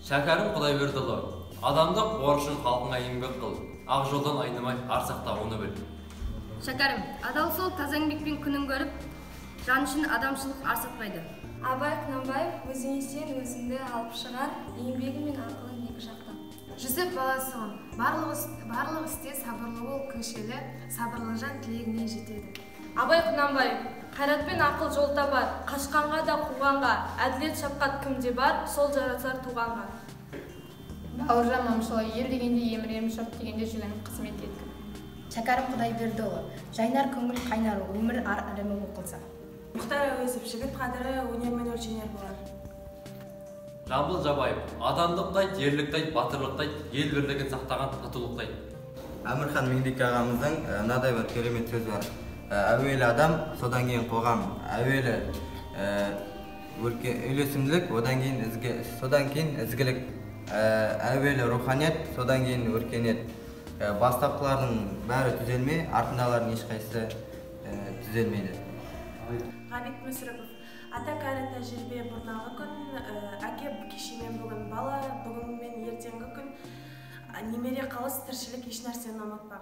Шәкәрім Құдайбердіұлы, адамдық борышың халқыңа еңбек қыл, ақ жолдан айнымай ар сақта, оны біл. Шәкәрім, адал сол таза еңбекпен күнін көріп, жан үшін адамшылық ар сатпайды. Абай Құнанбаев, өзіңе сен, өзіңді алып шығар, еңбегі мен ақылын екі жақтап. Жүсіп Баласағұн, барлық істе сабырлы бол, көшелі, сабырлы жан тілегіне жетеді. Абай Құнанбаев, қайрат пен ақыл жол табар, қашқанға да қуғанға, әділет шапқат кімде бар, сол жарасар туғанға. Бауыржан Момышұлы, ел дегенде еміреніп, жұрт дегенде жүгініп қызмет еткін. Шәкәрім Құдайбердіұлы, жайнар көңіл қайнар, өмір ар ілімі оқылса. Мұхтар Әуезов, жігіт қадірі өнермен өлшенер болар. Жамбыл Жабаев, адамдықты айт, ерлікті айт, батырлықты айт, ел бірлігін сақтаған татулықты айт. Әмірхан Меңдеке ағамыздың мынадай бір керемет сөзі бар. Әуелі адам, содан кейін қоғам, әуелі үйлесімділік, одан кейін ізгі, содан кейін ізгілік, әуелі руханият, содан кейін өркениет. Бастапқылардың бәрі түзелмей, артындағылардың ешқайсысы түзелмейді. Ғабит Мүсірепов, ата кәрі тәжірибе бұрнағы күн, әке кеше мен бүгін, бала бүгін мен ертеңгі күн, немере қалыс тіршілік ешнәрсені ұмытпа.